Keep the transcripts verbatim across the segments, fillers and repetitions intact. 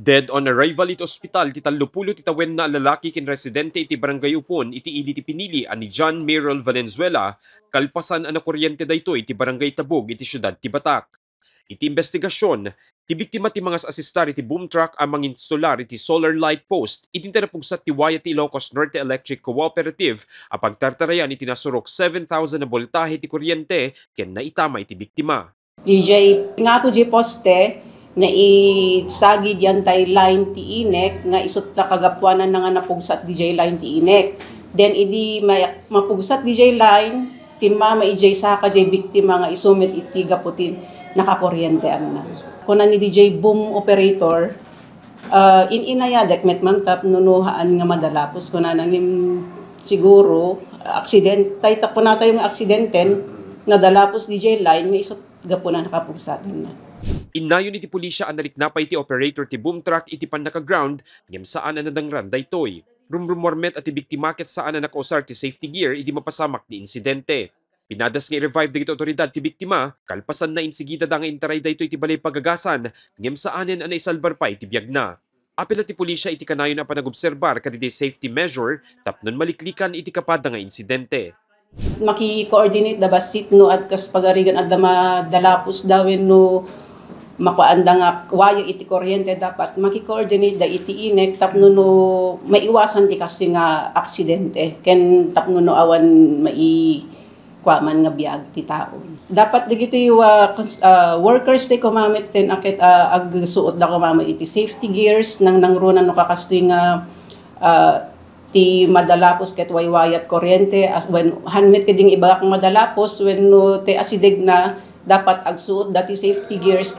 Dead on arrival iti ospital ti tallopulo ti tawenna a lalaki ken residente iti Barangay Upon iti ili ti pinili a ni John Merrill Valenzuela, kalpasan a nakoriente daytoy iti Barangay Tabug iti siudad ti Batac. Iti imbestigasion, ti biktima ti mangas-asistar iti boom truck a manginstolar iti solar light post iti napugsat ti waya ti Ilocos Norte Electric Cooperative a pagtartarayan iti nasurok seven thousand a boltahe ti koriente ken naitama iti biktima. Diay ngato diay poste, naisagid diay line ti inek nga isut' nakagapuanan nga napugsat diay line ti inek. Then, idi ma-, mapugsat diay line, timmama idiay saka diay biktima nga isu met iti gapu ti nakakorienteanna. Kuna ni diay boom operator, ah, in-inayadek met, ma'am, tapno no haan nga madalapos. Kunana ngem, siguro, aksident-, tay ta-, kunatayo nga aksidenten, nadalapos diay line nga isut' gapuna nakapugsatanna. Innayon iti pulisya a narikna pay ti operator ti boom truck iti pannakaground, ngem saan a nadangran daytoy. Rumrumuar met a ti biktima ket saan a nakausar ti safety gear idi mapasamak ti insidente. Pinadas nga i-revive dagiti otoridad ti biktima, kalpasanna insigidada nga intaray daytoy ti balay pagagasan, ngem saanen a naisalbar pay ti biagna. Apela ti pulisya iti kanayon a panagobserbar kadagiti safety measure tapno maliklikan iti kapada nga insidente. Maki-coordinate da bassit no ad-, kas pagarigan adda madalapos da wenno makuanda nga waya iti koriente, dapat maki-coordinate da iti inek tapno no maiwasan ti kastoy nga aksidente ken tapno no awan mai-, kuaman nga biag ti tao. Dapat dagiti wa-, cons-, ah, workers ti kumamet ten aket, ah, agsuot da kumamet iti safety gears, nang nangruna no kakastoy nga, ah, ti madalapos ket waywayat koriente, as, wen, han met ket ding ibagak madalapos, wenno ti asideg na, dapat agsuot da ti safety gears.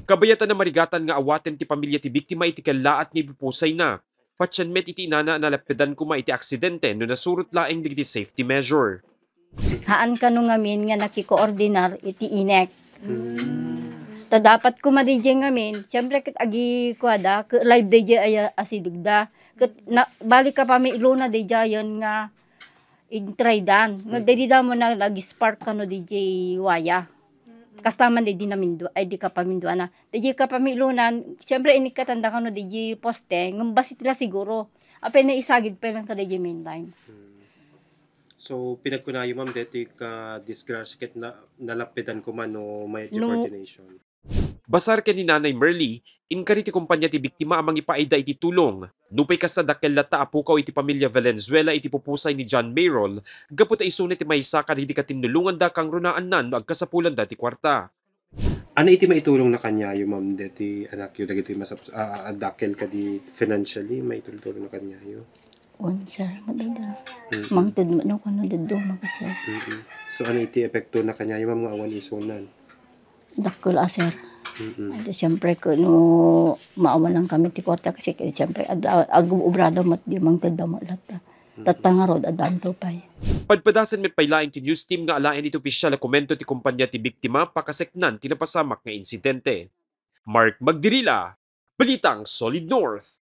Kabayatan a marigatan nga awaten ti pamilya ti biktima iti kellaat nga ipupusayna. Patien met iti inana a nalappedan koma iti aksidente no nasurot laeng dagiti safety measure. Haan kano ngamin nga nakikoordinar iti inek. Ta dapat koma diay ngamin, siyempre ket agi kuada, ket live diay aya asidegda. Ket na, bali kapamilona diay ayan nga intraydan. Nga diay damo na nag-spark kano diay waya. Kasta man diay di namindua, ay di kapaminduana. Diay kapamilonan, siyempre inikkatanda kano diay poste, ngem bassit la siguro. Apay naisagid pay lang kadiay main line. So, pinagkunayo, ma'am, deti ka disgrasya ket na, nalappedan koma no mayat ti coordination. Basar ken ni Nanay Merly, inkari ti kumpanya ti biktima a mangipaayda iti tulong. Nupay kasta, dakkel latta a pukaw iti pamilya Valenzuela iti pupusay ni John Mayrol, gapu ta isuna ti maysa kadagiti katinnulonganda kangrunaanna no agkasapulanda ti kuarta. Ano iti maitulongna kaniayo, ma'am, deti anakyo, dagitoy masap-, a, a, dakkel kadi financially, maitultulongna kaniayo? Wen, sir, madada. Mm-mm. Mangted met no kano dadduma, sir. Mm-mm. So, ano iti epektona kaniayo, ma'am, nga awan isunan? Dakkel a, sir. Mm-mm. Adi, siyempre, kuno maawanan kami ti kuarta kasi, siyempre, ad-, ag-, obrada met di mangted da met latta. Tatta ngarud, addanto pay. Padpadasen met pay laeng ti news team nga alaen iti opisial a komento ti kumpanya ti biktima pakaseknan ti napasamak nga insidente. Mark Magdirila, Balitang Solid North.